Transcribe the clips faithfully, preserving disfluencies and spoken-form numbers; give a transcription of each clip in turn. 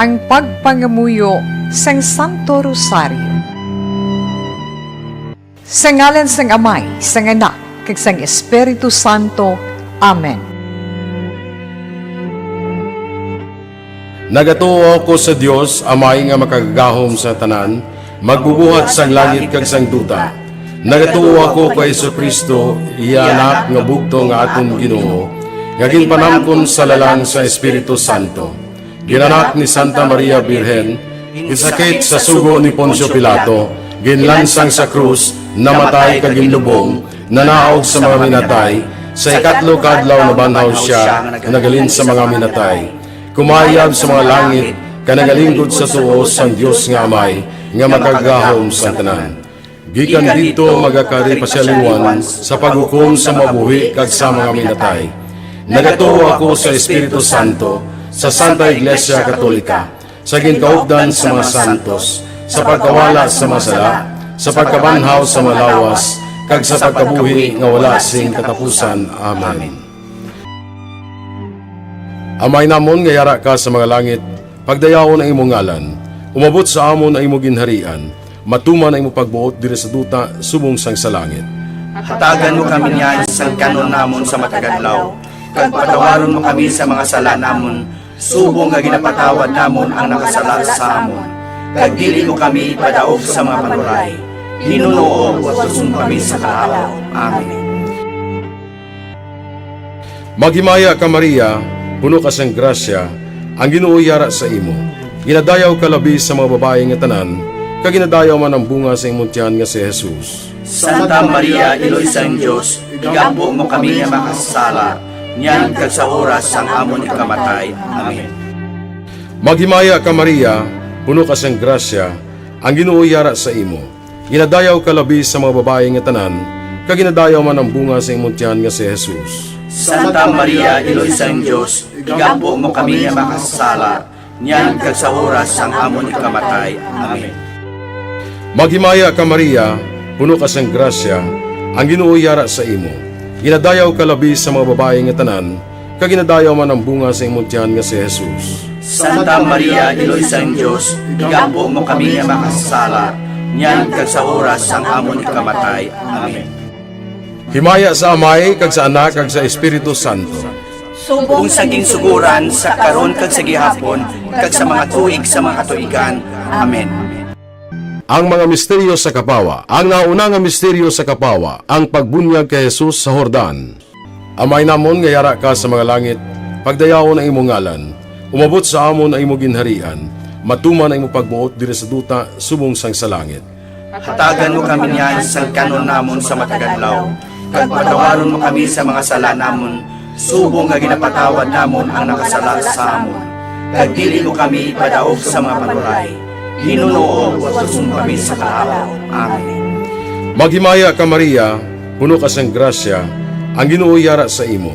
Ang pagpangamuyo sang Santo Rosario. Sa ngalan sang Amay, sang Anak, kag sang Espiritu Santo. Amen. Nagatuo ako sa Dios, Amay nga makagagahom sa tanan, magbubuhat sang langit kag sang duta. Nagatuo ako kay Jesu-Cristo, iya Anak nga bugtong nga aton Ginoo, nga ginpanamkon sa lalang sa Espiritu Santo. Ginanak ni Santa Maria Birhen, ginsakit sa sugo ni Poncio Pilato, ginlansang sa krus, namatay kag ginlubong, nanaog sa mga minatay, sa ikatlo ka adlaw nabanhaw sia nga naghalin sa mga minatay. Kumayab sa mga langit, kag nagalinggod sa tuo sang Dios nga Amay, nga makagagahom sang tanan. Gikan didto magakari pa sia liwat sa paghukom sa mabuhi kag sa mga minatay. Nagatuo ako sa Espiritu Santo, sa Santa Iglesia Katolika, sa ginkaupdan sa mga santos, sa pagkawala sa mga sala, sa pagkabanhaw sa mga lawas, kag sa pagkabuhi nga wala sing katapusan. Amen. Amay namon nga yara ka sa mga langit, pagdayawon ang imo ngalan. Umabot sa amon ang imo ginharian. Matuman ang imo pagbuot diri sa duta subong sang sa langit. Hatagan mo kami niyan sang kan-on namon sa matag adlaw, kag patawaron mo kami sa mga sala namon, subong nga ginapatawad namon ang nakasala sa amon. Kag dili mo kami ipadaog sa mga panuray. Ginoo, watuson mo kami sa kahawa. Amen. Maghimaya ka, Maria, puno ka sang grasya, ang Ginoo yara sa imo. Ginadayaw ka labi sa mga babayi nga tanan, kag ginadayaw man ang bunga sa imong tiyan nga si Jesus. Santa Maria, Iloy sang Dios, igampo mo kami nga makasasala, niyan kag sa oras sang amon ikamatay. Amen. Maghimaya ka, Maria, puno ka sang grasya, ang Ginoo yara sa imo. Ginadayaw ka labi sa mga babayi nga tanan, kag ginadayaw man ang bunga sa imong tiyan nga si Jesus. Santa Maria, Iloy sang Dios, igampo mo kami nga makasasala, niyan kag sa oras sang amon ikamatay. Amen. Maghimaya ka, Maria, puno ka sang grasya, ang Ginoo yara sa imo. Ginadayaw ka labi sa mga babayi nga tanan, kag ginadayaw man ang bunga sa imong tiyan nga si Jesus. Santa Maria, Iloy sang Dios, igampo mo kami nga makasasala, niyan kag sa oras sang amon ikamatay. Amen. Himaya sa Amay, kag sa Anak, kag sa Espiritu Santo. Subong sa ginsugoran, sa karon, kag sa gihapon, kag sa mga tuig sa mga katuigan. Amen. Ang mga misteryo sa kapawa. Ang nauna nga misteryo sa kapawa, ang pagbunyag kay Jesus sa Jordan. Amay namon nga yara ka sa mga langit, pagdayawon ang imo ngalan. Umabot sa amon ang imo ginharian. Matuman ang imo pagbuot diri sa duta subong sang sa langit. Hatagan mo kami niyan sang kan-on namon sa matag adlaw, kag patawaron mo kami sa mga sala namon, subong nga ginapatawad namon ang nakasala sa amon. Kag dili mo kami ipadaog sa mga panuray. Ginoo, watuson mo kami sa kahawa. Amen. Maghimaya ka, Maria, puno ka sang grasya, ang Ginoo yara sa imo.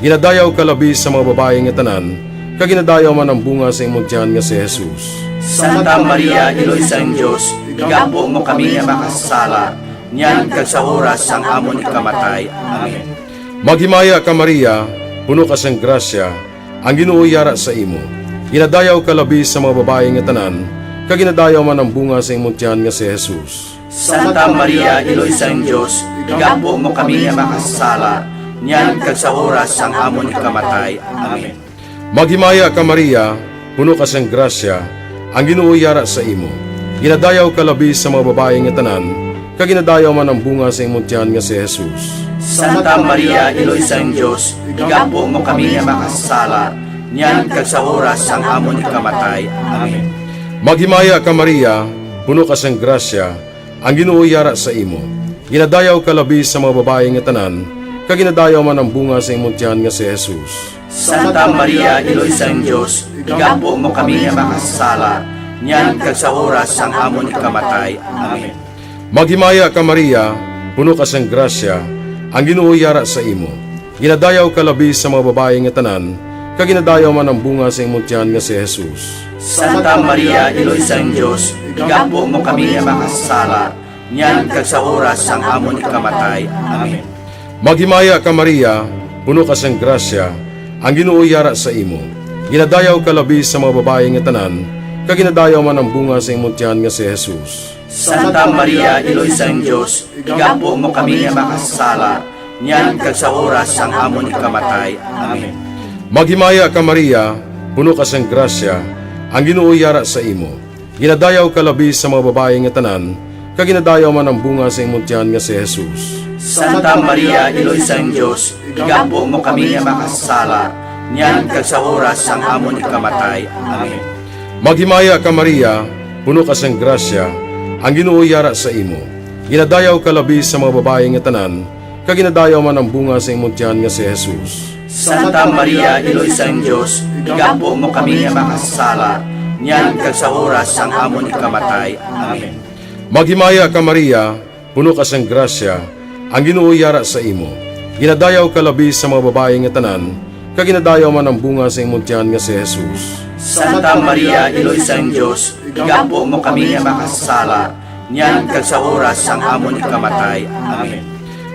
Ginadayaw ka labi sa mga babayi nga tanan, kag ginadayaw man ang bunga sa imong tiyan nga si Jesus. Santa Maria, Iloy sang Dios, igampo mo kami nga makasasala, niyan kag sa oras sang amon ikamatay. Amen. Maghimaya ka, Maria, puno ka sang grasya, ang Ginoo yara sa imo. Ginadayaw ka labi sa mga babayi nga tanan, kag ginadayaw man ang bunga sa imong tiyan nga si Jesus. Santa Maria, Iloy sang Dios, igampo mo kami nga makasasala, niyan kag sa oras sang amon ikamatay. Amen. Maghimaya ka, Maria, puno ka sang grasya, ang Ginoo yara sa imo. Ginadayaw ka labi sa mga babayi nga tanan, kag ginadayaw man ang bunga sa imong tiyan nga si Jesus. Santa Maria, Iloy sang Dios, igampo mo kami nga makasasala, niyan kag sa oras sang amon ikamatay. Amen. Maghimaya ka, Maria, puno ka sang grasya, ang Ginoo yara sa imo. Ginadayaw ka labi sa mga babayi nga tanan, kag ginadayaw man ang bunga sa imong tiyan nga si Jesus. Santa Maria, Iloy sang Dios, igampo mo kami nga makasasala, niyan kag sa oras sang amon ikamatay. Amen. Maghimaya ka, Maria, puno ka sang grasya, ang Ginoo yara sa imo. Ginadayaw ka labi sa mga babayi nga tanan, kag ginadayaw man ang bunga sa imong tiyan nga si Jesus. Santa Maria, Iloy sang Dios, igampo mo kami nga makasasala, niyan kag sa oras sang amon ikamatay. Amen. Maghimaya ka, Maria, puno ka sang grasya, ang Ginoo yara sa imo. Ginadayaw ka labi sa mga babayi nga tanan, kag ginadayaw man ang bunga sa imong tiyan nga si Jesus. Santa Maria, Iloy sang Dios, igampo mo kami nga makasasala, niyan kag sa oras sang amon ikamatay. Amen. Maghimaya ka, Maria, puno ka sang grasya, ang Ginoo yara sa imo. Ginadayaw ka labi sa mga babayi nga tanan, kag ginadayaw man ang bunga sa imong tiyan nga si Jesus. Santa Maria, Iloy sang Dios, igampo mo kami nga makasasala, niyan kag sa oras sang amon ikamatay. Amen. Maghimaya ka, Maria, puno ka sang grasya, ang Ginoo yara sa imo. Ginadayaw ka labi sa mga babayi nga tanan, kag ginadayaw man ang bunga sa imong tiyan nga si Jesus. Santa Maria, Iloy sang Dios, igampo mo kami nga makasasala, niyan kag sa oras sang amon ikamatay. Amen. Maghimaya ka, Maria, puno ka sang grasya, ang Ginoo yara sa imo. Ginadayaw ka labi sa mga babayi nga tanan, kag ginadayaw man ang bunga sa imong tiyan nga si Jesus. Santa Maria, Iloy sang Dios, igampo mo kami nga makasasala, niyan kag sa oras sang amon ikamatay. Amen.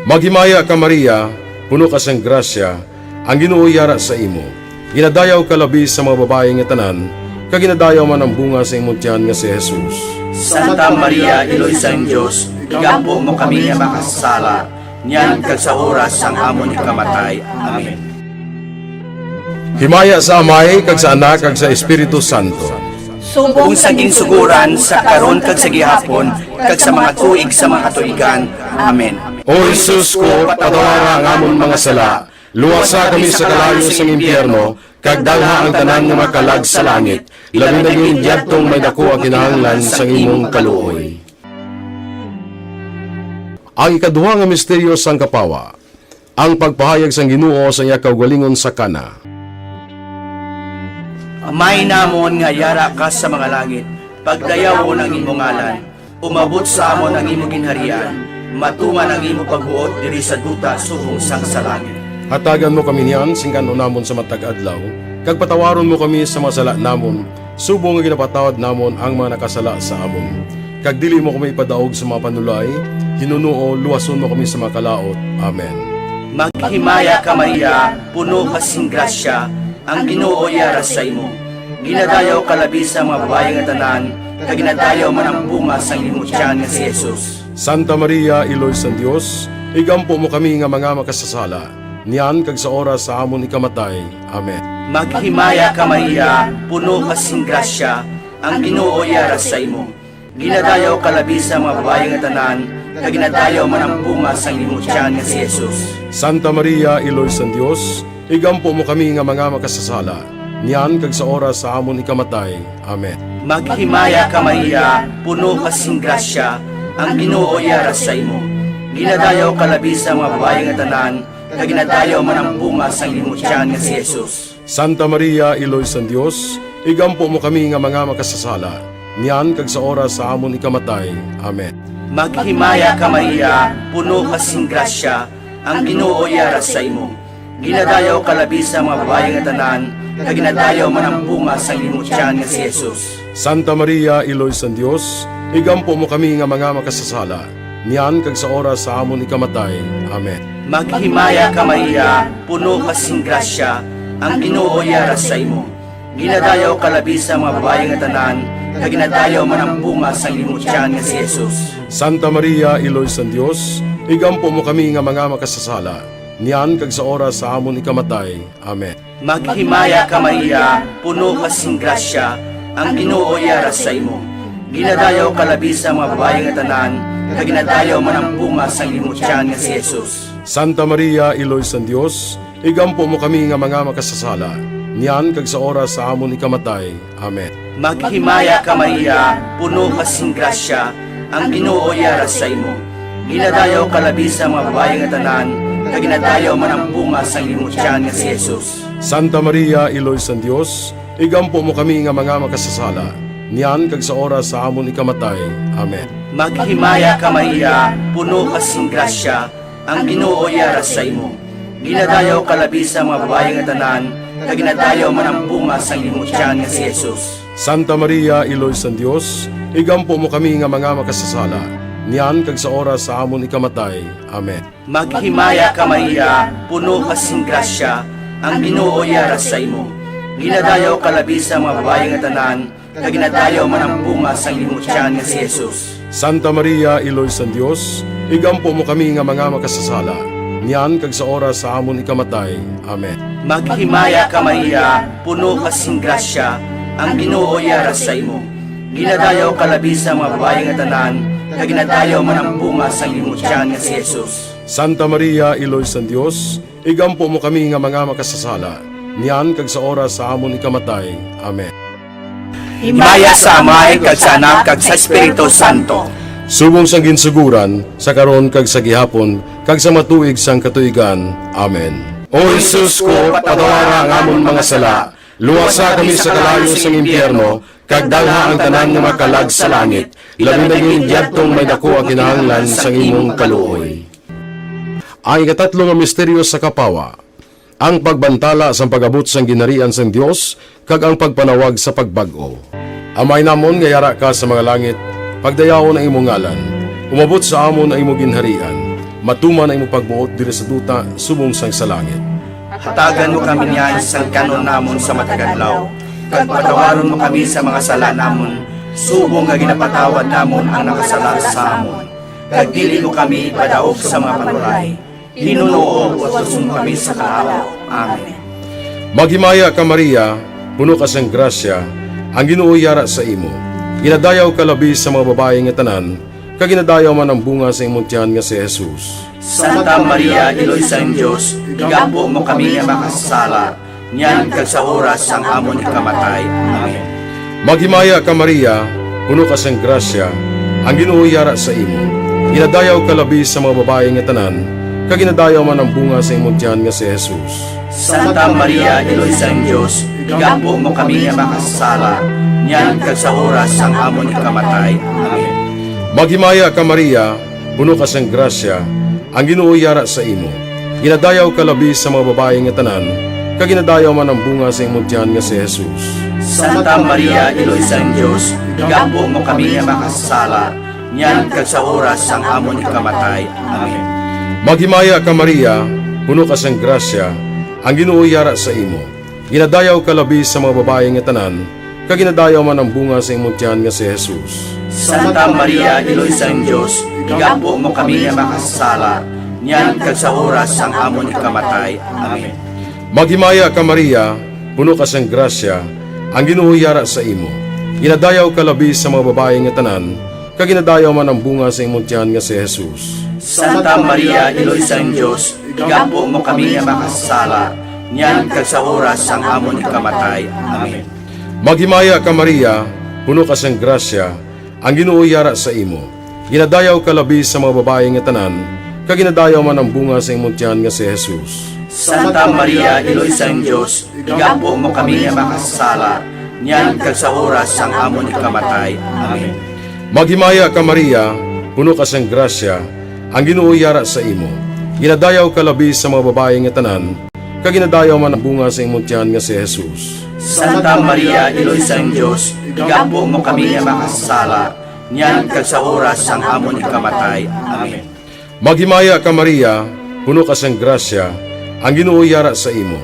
Maghimaya ka, Maria, puno ka sang grasya, ang Ginoo yara sa imo. Ginadayaw ka labi sa mga babayi nga tanan, kag ginadayaw man ang bunga sa imong tiyan nga si Jesus. Santa Maria, Iloy sang Dios, igampo mo kami nga makasasala, niyan kag sa oras sang amon ikamatay. Amen. Himaya sa Amay, kag sa Anak, kag sa Espiritu Santo. Subong sa ginsugoran, sa karon, kag sa gihapon, kag sa mga tuig sa mga katuigan. Amen. O Jesus ko, patawara ang amon mga sala, luwasa kami sa kalayo sang impyerno, kag dalha ang tanan nga mga kalag sa langit, labi na gid yadtong may daku ang kinahanglan sang imong kaluoy. Ang ikaduha nga misteryo sang kapawa, ang pagpahayag sang Ginoo sa iya kaugalingon sa Cana. Amay namon nga yara ka sa mga langit, pagdayawon ang imo ngalan, umabot sa amon ang imo ginharian, matuman ang imo pagbuot diri sa duta subong sang sa langit. Hatagan mo kami niyan sing kan-on namon sa matag adlaw, kag patawaron mo kami sa mga sala namon, subong nga ginapatawad namon ang mga nakasala sa amon. Kag dili mo kami ipadaog sa mga panulay, hinunoo, luwason mo kami sa mga kalaut. Amen. Maghimaya ka, Maria, puno ka sing grasya, ang Ginoo yara sa imo. Ginadayaw ka labi sa mga babayi nga tanan, kag ginadayaw man ang bunga sang imo tiyan nga si Jesus. Santa Maria, Iloy sang Dios, igampo mo kami nga mga makasasala, niyan kag sa oras sa amon ikamatay. Amen. Maghimaya ka, Maria, puno ka sing grasya, ang Ginoo yara sa imo. Ginadayaw ka labi sa mga babayi nga tanan, kag ginadayaw man ang bunga sang imo tiyan nga si Jesus. Santa Maria, Iloy sang Dios, igampo mo kami nga mga makasasala, niyan kag sa oras sa amon ikamatay. Amen. Maghimaya ka, Maria, puno ka sing grasya, ang Ginoo yara sa imo. Ginadayaw ka labi sa mga babayi nga tanan, kag ginadayaw man ang bunga sang imo tiyan nga si Jesus. Santa Maria, Iloy sang Dios, igampo mo kami nga mga makasasala, niyan kag sa oras sa amon ikamatay. Amen. Maghimaya ka, Maria, puno ka sing grasya, ang Ginoo yara sa imo. Ginadayaw ka labi sa mga babayi nga tanan, kag ginadayaw man ang bunga sang imo tiyan nga si Jesus. Santa Maria, Iloy sang Dios, igampo mo kami nga mga makasasala, niyan kag sa oras sa amon ikamatay. Amen. Maghimaya ka, Maria, puno ka sing grasya, ang Ginoo yara sa imo. Ginadayaw ka labi sa mga babayi nga tanan, kag ginadayaw man ang bunga sang imo tiyan nga si Jesus. Santa Maria, Iloy sang Dios, igampo mo kami nga mga makasasala, niyan kag sa oras sa amon ikamatay. Amen. Maghimaya ka, Maria, puno ka sing grasya, ang Ginoo yara sa imo. Ginadayaw ka labi sa mga babayi nga tanan, kag ginadayaw man ang bunga sang imo tiyan nga si Jesus. Santa Maria, Iloy sang Dios, igampo mo kami nga mga makasasala, niyan kag sa oras sa amon ikamatay. Amen. Maghimaya ka, Maria, puno ka sing grasya, ang Ginoo yara sa imo. Ginadayaw ka labi sa mga babayi nga tanan, kag ginadayaw man ang bunga sang imo tiyan nga si Jesus. Santa Maria, Iloy sang Dios, igampo mo kami nga mga makasasala, niyan kag sa oras sa amon ikamatay. Amen. Maghimaya ka, Maria, puno ka sing grasya, ang Ginoo yara sa imo. Ginadayaw ka labi sa mga babayi nga tanan, kag ginadayaw man ang bunga sang imo tiyan nga si Jesus. Santa Maria, Iloy sang Dios, igampo mo kami nga mga makasasala, niyan kag sa oras sa amon ikamatay. Amen. Maghimaya ka, Maria, puno ka sing grasya, ang Ginoo yara sa imo. Ginadayaw ka labi sa mga babayi nga tanan, kag ginadayaw man ang bunga sang imong tiyan nga si Jesus. Santa Maria, Iloy sang Dios, igampo mo kami nga mga makasasala, niyan kag sa oras sa amon ikamatay. Amen. Maghimaya ka, Maria, puno ka sing grasya, ang Ginoo yara sa imo. Ginadayaw ka labi sa mga babayi nga tanan, kag ginadayaw man ang bunga sang imong tiyan nga si Jesus. Santa Maria, Iloy sang Dios, igampo mo kami nga mga makasasala, niyan kag sa oras sa amon ikamatay. Amen. Himaya sa Amay, kag sa Anak, kag sa Espiritu Santo. Subong sang ginsuguran, sa karon kag sa gihapon, kag sa matuig sang katuigan. Amen. O Jesus ko, patawara ang amon mga sala, luwasa kami sa kalayo sang impyerno, kag dalha ang tanan nga makalag sa langit, labi na gid yadtong may daku ang kinahanglan sang imong kaluoy. Ang ikatatlo nga misteryo sa kapawa, ang pagbantala sang pag-abot sang ginharian sang Dios kag ang pagpanawag sa pagbag-o. Amay namon nga yara ka sa mga langit, pagdayawon ang imo ngalan. Umabot sa amon ang imo ginharian. Matuman ang imo pagbuot diri sa duta subong sang sa langit. Hatagan mo kami niyan sang kan-on namon sa matag adlaw, kag patawaron mo kami sa mga sala namon, subong nga ginapatawad namon ang nakasala sa amon. Kag dili mo kami ipadaog sa mga panuray, Ginoo, utuson mo kami sa kalayo. Amen. Maghimaya ka, Maria, puno ka sang grasya, ang Ginoo yara sa imo. Ginadayaw ka labi sa mga babayi nga tanan, kag ginadayaw man ang bunga sa imong tiyan nga si Jesus. Santa Maria, Iloy sang Dios, igampo mo kami nga makasasala, niyan kag sa oras sang amon ikamatay. Amen. Maghimaya ka, Maria, puno ka sang grasya, ang Ginoo yara sa imo. Ginadayaw ka labi sa mga babayi nga tanan, kag ginadayaw man ang bunga sa imong tiyan nga si Jesus. Santa Maria, Iloy sang Dios, igampo mo kami nga makasasala, niyan kag sa oras sang amon ikamatay. Amen. Maghimaya ka, Maria, puno ka sang grasya, ang Ginoo yara sa imo. Ginadayaw ka labi sa mga babayi nga tanan, kag ginadayaw man ang bunga sa imong tiyan nga si Jesus. Santa Maria, Iloy sang Dios, igampo mo kami nga makasasala, niyan kag sa oras sang amon ikamatay. Amen. Maghimaya ka, Maria, puno ka sang grasya, ang Ginoo yara sa imo. Ginadayaw ka labi sa mga babayi nga tanan, kag ginadayaw man ang bunga sa imong tiyan nga si Jesus. Santa Maria, Iloy sang Dios, igampo mo kami nga makasasala, niyan kag sa oras sang amon ikamatay. Amen. Maghimaya ka, Maria, puno ka sang grasya, ang Ginoo yara sa imo. Ginadayaw ka labi sa mga babayi nga tanan, kag ginadayaw man ang bunga sa imong tiyan nga si Jesus. Santa Maria, Iloy sang Dios, igampo mo kami nga makasasala, niyan kag sa oras sang amon ikamatay. Amen. Maghimaya ka, Maria, puno ka sang grasya, ang Ginoo yara sa imo. Ginadayaw ka labi sa mga babayi nga tanan, kag ginadayaw man ang bunga sa imong tiyan nga si Jesus. Santa Maria, Iloy sang Dios, igampo mo kami nga makasasala, niyan kag sa oras sang amon ikamatay. Amen. Maghimaya ka, Maria, puno ka sang grasya, ang Ginoo yara sa imo. Ginadayaw ka labi sa mga babayi nga tanan, kag ginadayaw man ang bunga sa imong tiyan nga si Jesus. Santa Maria, Iloy sang Dios, igampo mo kami nga makasasala, niyan kag sa oras sang amon ikamatay. Amen. Maghimaya ka, Maria, puno ka sang grasya, ang Ginoo yara sa imo.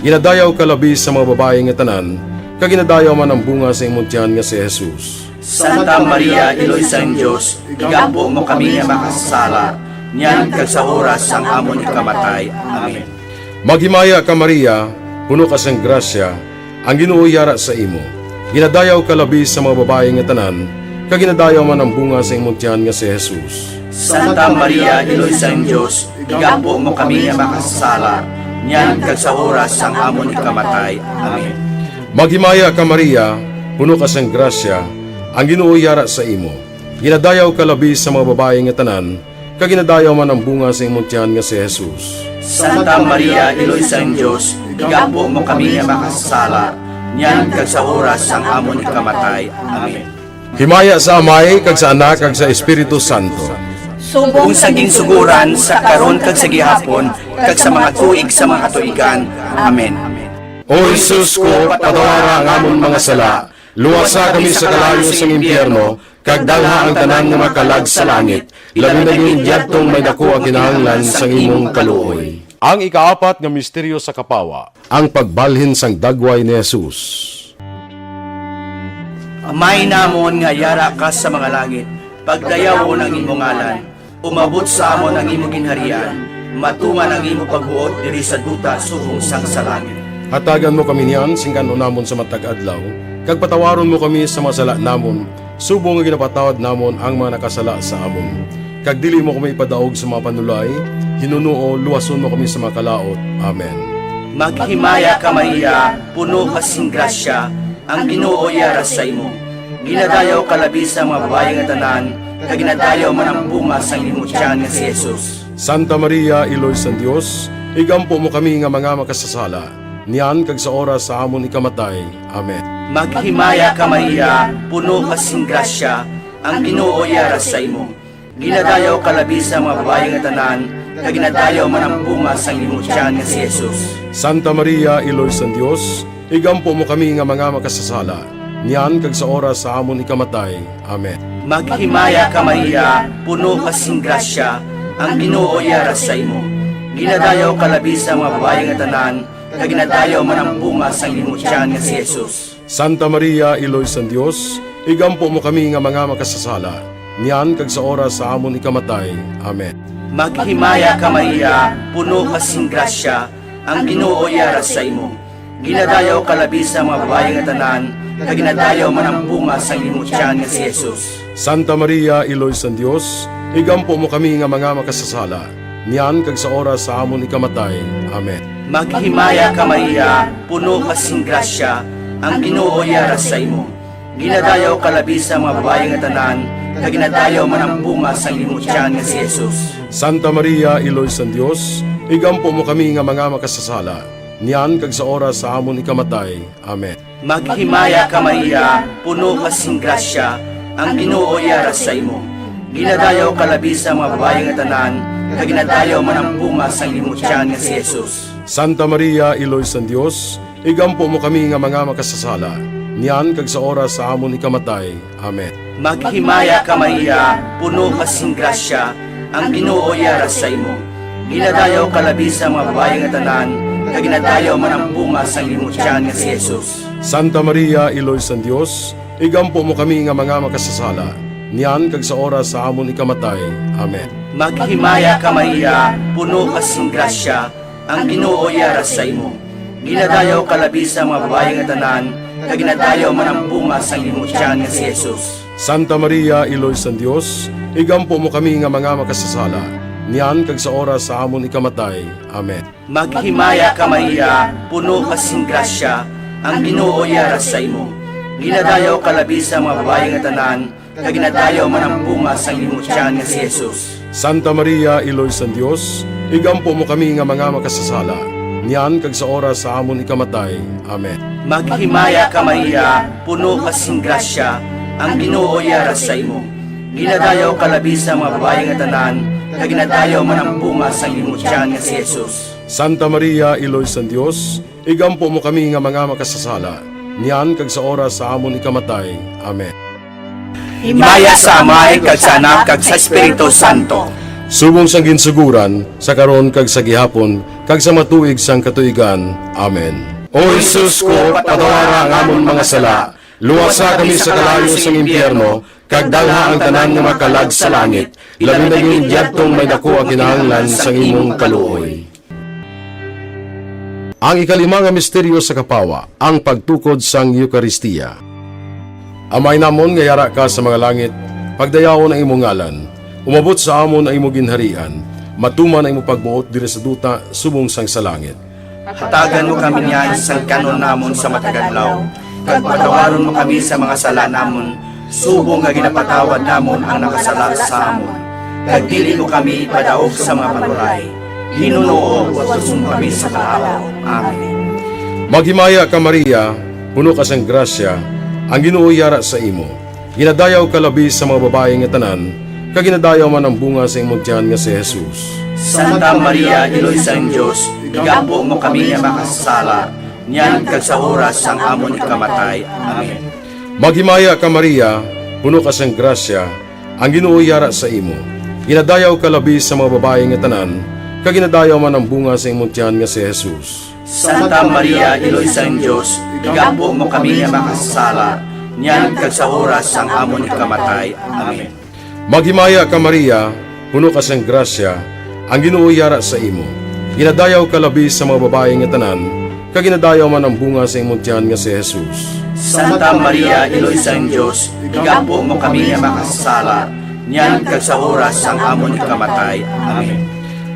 Ginadayaw ka labi sa mga babayi nga tanan, kag ginadayaw man ang bunga sa imong tiyan nga si Jesus. Santa Maria, Iloy sang Dios, igampo mo kami nga makasasala, niyan kag sa oras sang amon ikamatay. Amen. Maghimaya ka, Maria, puno ka sang grasya, ang Ginoo yara sa imo. Ginadayaw ka labi sa mga babayi nga tanan, kag ginadayaw man ang bunga sa imong tiyan nga si Jesus. Santa Maria, Iloy sang Dios, igampo mo kami nga makasasala, niyan kag sa oras sang amon ikamatay. Amen. Maghimaya ka, Maria, puno ka sang grasya, ang Ginoo yara sa imo. Ginadayaw ka labi sa mga babayi nga tanan, kag ginadayaw man ang bunga sa imong tiyan nga si Jesus. Santa Maria, Iloy sang Dios, igampo mo kami nga makasasala, niyan kag sa oras sang amon ikamatay. Amen. Himaya sa Amay, kag sa Anak, kag sa Espiritu Santo. Subong sa ginsuguran, sa karon, kag sa gihapon, kag sa mga tuig sa mga katuigan. Amen. O Jesus ko, patawara ang amon mga sala, luwasa kami sa kalayo sang impyerno, kag dalha ang tanan nga makalag sa langit, labi na gid yadtong may daku ang kinahanglan sang imong kaluoy. Ang ikaapat nga misteryo sa kapawa, ang pagbalhin sang dagway ni Jesus. Amay namon nga yara ka sa mga langit, pagdayawon ang imo ngalan, umabot sa amon ang imo ginharian, matuman ang imo pagbuot diri sa duta subong sang sa langit. Hatagan mo kami niyan sing kan-on namon sa matag adlaw, kag patawaron mo kami sa mga sala namon, subong nga ginapatawad namon ang mga nakasala sa amon. Kag dili mo kami ipadaog sa mga panulay, hinunoo, luwason mo kami sa mga kalaut. Amen. Maghimaya ka, Maria, puno ka sing grasya, ang Ginoo yara sa imo. Ginadayaw ka labi sa mga babayi nga tanan, kag ginadayaw man ang bunga sang imo tiyan nga si Jesus. Santa Maria, Iloy sang Dios, igampo mo kami nga mga makasasala, niyan kag sa oras sa amon ikamatay. Amen. Maghimaya ka, Maria, puno ka sing grasya, ang Ginoo yara sa imo. Ginadayaw ka labi sa mga babayi nga tanan, kag ginadayaw man ang bunga sang imo tiyan nga si Jesus. Santa Maria, Iloy sang Dios, igampo mo kami nga mga makasasala, niyan kag sa oras sa amon ikamatay. Amen. Maghimaya ka, Maria, puno ka sing grasya, ang Ginoo yara sa imo. Ginadayaw ka labi sa mga babayi nga tanan, kag ginadayaw man ang bunga sang imo tiyan nga si Jesus. Santa Maria, Iloy sang Dios, igampo mo kami nga mga makasasala, niyan kag sa oras sa amon ikamatay. Amen. Maghimaya ka, Maria, puno ka sing grasya, ang Ginoo yara sa imo. Ginadayaw ka labi sa mga babayi nga tanan, kag ginadayaw man ang bunga sang imo tiyan nga si Jesus. Santa Maria, Iloy sang Dios, igampo mo kami nga mga makasasala, niyan kag sa oras sa amon ikamatay. Amen. Maghimaya ka, Maria, puno ka sing grasya, ang Ginoo yara sa imo. Ginadayaw ka labi sa mga babayi nga tanan, kag ginadayaw man ang bunga sang imo tiyan nga si Jesus. Santa Maria, Iloy sang Dios, igampo mo kami nga mga makasasala, niyan kag sa oras sa amon ikamatay. Amen. Maghimaya ka, Maria, puno ka sing grasya, ang Ginoo yara sa imo. Ginadayaw ka labi sa mga babayi nga tanan, kag ginadayaw man ang bunga sang imo tiyan nga si Jesus. Santa Maria, Iloy sang Dios, igampo mo kami nga mga makasasala, niyan kag sa oras sa amon ikamatay. Amen. Maghimaya ka, Maria, puno ka sing grasya, ang Ginoo yara sa imo. Ginadayaw ka labi sa mga babayi nga tanan, kag ginadayaw man ang bunga sang imo tiyan nga si Jesus. Santa Maria, Iloy sang Dios, igampo mo kami nga mga makasasala, niyan kag sa oras sa amon ikamatay. Amen. Maghimaya ka, Maria, puno ka sing grasya, ang Ginoo yara sa imo. Ginadayaw ka labi sa mga babayi nga tanan, kag ginadayaw man ang bunga sang imo tiyan nga si Jesus. Santa Maria, Iloy sang Dios, igampo mo kami nga mga makasasala, niyan kag sa oras sa amon ikamatay. Amen. Maghimaya ka, Maria, puno ka sing grasya, ang Ginoo yara sa imo. Ginadayaw ka labi sa mga babayi nga tanan, kag ginadayaw man ang bunga sang imo tiyan nga si Jesus. Santa Maria, Iloy sang Dios, igampo mo kami nga mga makasasala, niyan kag sa oras sa amon ikamatay. Amen. Maghimaya ka, Maria, puno ka sing grasya, ang Ginoo yara sa imo. Ginadayaw ka labi sa mga babayi nga tanan, kag ginadayaw man ang bunga sang imo tiyan nga si Jesus. Santa Maria, Iloy sang Dios, igampo mo kami nga mga makasasala, niyan kag sa oras sa amon ikamatay. Amen. Himaya sa Amay, kag sa Anak, kag sa Espiritu Santo. Subong sang ginsuguran, sa karon kag sa gihapon, kag sa matuig sang katuigan. Amen. O Jesus ko, patawara ang amon mga sala, luwasa kami sa kalayo sang impyerno, kag dalha ang tanan nga makalag sa langit, labi na gid yadtong may daku ang kinahanglan sang imong kaluoy. Ang ikalima nga misteryo sa kapawa, ang pagtukod sang Eukaristia. Amay namon nga yara ka sa mga langit, pagdayawon ang imo ngalan, umabot sa amon ang imo ginharian, matuman ang imo pagbuot diri sa duta subong sang sa langit. Hatagan mo kami niyan sang kan-on namon sa matag adlaw, kag patawaron mo kami sa mga sala namon, subong nga ginapatawad namon ang nakasala sa amon. Kag dili mo kami ipadaog sa mga panulay, hinunoo, luwason mo kami sa kalaut. Amen. Maghimaya ka, Maria, puno ka sang grasya, ang Ginoo yara sa imo. Ginadayaw ka labi sa mga babayi nga tanan, kag ginadayaw man ang bunga sa imong tiyan nga si Jesus. Santa Maria, Iloy sang Dios, igampo mo kami nga makasasala, niyan kag sa oras sang amon ikamatay. Amen. Maghimaya ka, Maria, puno ka sang grasya, ang Ginoo yara sa imo. Ginadayaw ka labi sa mga babayi nga tanan, kag ginadayaw man ang bunga sa imong tiyan nga si Jesus. Santa Maria, Iloy sang Dios, igampo mo kami nga makasasala, niyan kag sa oras sang amon ikamatay. Amen. Maghimaya ka, Maria, puno ka sang grasya, ang Ginoo yara sa imo. Ginadayaw ka labi sa mga babayi nga tanan, kag ginadayaw man ang bunga sa imong tiyan nga si Jesus. Santa Maria, Iloy sang Dios, igampo mo kami nga makasasala, niyan kag sa oras sang amon ikamatay. Amen.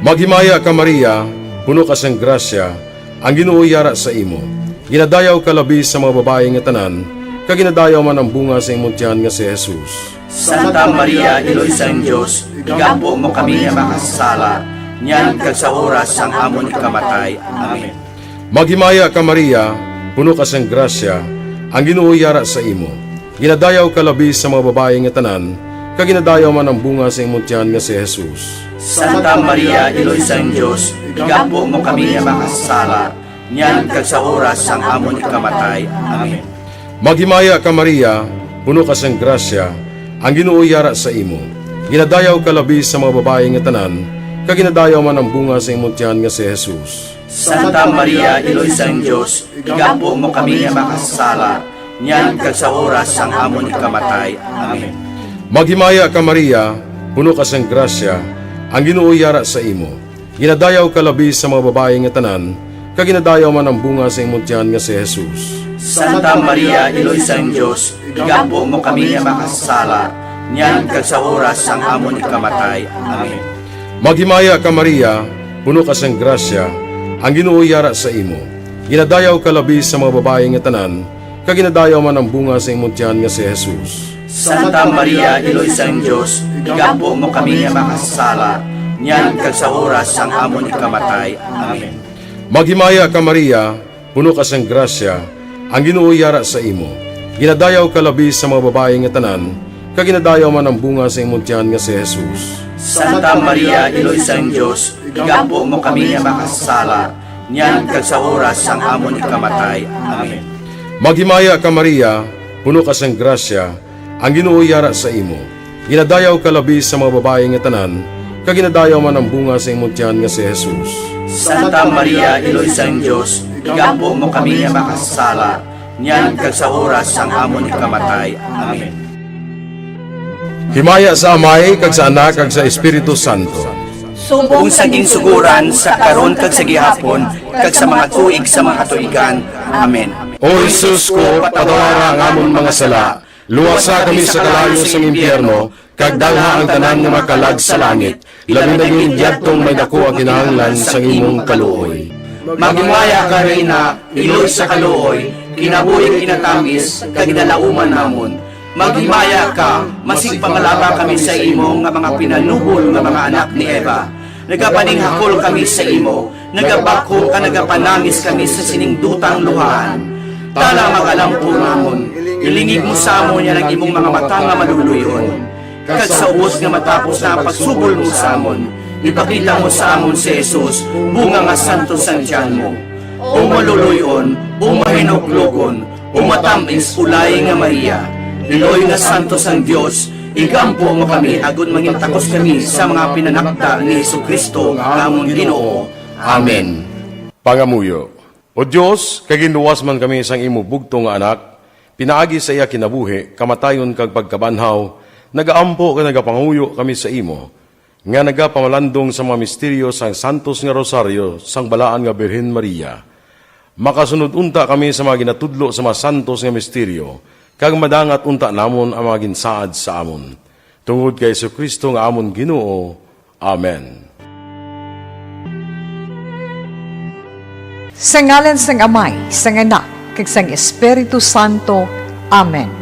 Maghimaya ka, Maria, puno ka sang grasya, ang Ginoo yara sa imo. Ginadayaw ka labi sa mga babayi nga tanan, kag ginadayaw man ang bunga sa imong tiyan nga si Jesus. Santa Maria, Iloy sang Dios, igampo mo kami nga makasasala, niyan kag sa oras sang amon ikamatay. Amen. Maghimaya ka, Maria, puno ka sang grasya, ang Ginoo yara sa imo. Ginadayaw ka labi sa mga babayi nga tanan, kag ginadayaw man ang bunga sa imong tiyan nga si Jesus. Santa Maria, Iloy sang Dios, igampo mo kami nga makasasala, niyan kag sa oras sang amon ikamatay. Amen. Maghimaya ka, Maria, puno ka sang grasya, ang Ginoo yara sa imo. Ginadayaw ka labi sa mga babayi nga tanan, kag ginadayaw man ang bunga sa imong tiyan nga si Jesus. Santa Maria, Iloy sang Dios, igampo mo kami nga makasasala, niyan kag sa oras sang amon ikamatay. Amen. Maghimaya ka, Maria, puno ka sang grasya, ang Ginoo yara sa imo. Ginadayaw ka labi sa mga babayi nga tanan, kag ginadayaw man ang bunga sa imong tiyan nga si Jesus. Santa Maria, Iloy sang Dios, igampo mo kami nga makasasala, niyan kag sa oras sang amon ikamatay. Amen. Maghimaya ka, Maria, puno ka sang grasya, ang Ginoo yara sa imo. Ginadayaw ka labi sa mga babayi nga tanan, kag ginadayaw man ang bunga sa imong tiyan nga si Jesus. Santa Maria, Iloy sang Dios, igampo mo kami nga makasasala, niyan kag sa oras sang amon ikamatay. Amen. Maghimaya ka, Maria, puno ka sang grasya, ang Ginoo yara sa imo. Ginadayaw ka labi sa mga babayi nga tanan, kag ginadayaw man ang bunga sa imong tiyan nga si Jesus. Santa Maria, Iloy sang Dios, igampo mo kami nga makasasala, niyan kag sa oras sang amon ikamatay. Amen. Maghimaya ka, Maria, puno ka sang grasya, ang Ginoo yara sa imo. Ginadayaw ka labi sa mga babayi nga tanan, kag ginadayaw man ang bunga sa imong tiyan nga si Jesus. Santa Maria, Iloy sang Dios, igampo mo kami nga makasasala, niyan kag sa oras sang amon ikamatay. Amen. Himaya sa Amay, kag sa Anak, kag sa Espiritu Santo. Subong sa ginsuguran, sa karon, kag sa gihapon, kag sa mga tuig sa mga katuigan. Amen. O Jesus ko, patawara ang amon mga sala, luwasa kami sa kalayo sang impyerno, kag dalha ang tanan nga mga kalag sa langit, labi na gid yadtong may daku ang kinahanglan sang imong kaluoy. Maghimaya ka, Reyna, iloy sa kaluoy, kinabuhi kinatamis, kag ginalauman namon. Maghimaya ka, masig pangalaba kami sa imo nga mga pinanubol nga mga anak ni Eva. Nagapaninghakol kami sa imo, nagabakhom kag nagapanangis kami sa sining dutang luhaan. Tana, mag-alampo namon, ilingig mo sa amon yan ang imong mga mata nga maluluy-on. Kag sa ubos nga matapos na ang pagsubol mo sa amon, ipakita mo sa amon si Jesus, bunga nga santos sang tiyan mo. O maluluy-on, o mahinuklogon, o matamis, ulay nga Maria, iloy nga santos sang Dios, igampo mo kami agod mangin takos kami sa mga pinanakda ni Jesu-Cristo nga amon Ginoo. Amen. Pangamuyo. O Dios, kay ginluwas man kami sang imo bugtong nga Anak, pinaagi sa iya kinabuhi, kamatayon, kag pagkabanhaw, nagaampo kag nagapangamuyo kami sa imo, nga nagapamalandong sa mga misteryo sang santos nga rosaryo sang balaan nga Birhen Maria. Makasunod unta kami sa mga ginatudlo sa mga santos nga misteryo, kag madangat unta namon ang mga ginsaad sa amon. Tungod kay Jesu-Cristo nga amon Ginoo. Amen. Sa ngalan sang Amay, sang Anak, kag sang Espiritu Santo. Amen.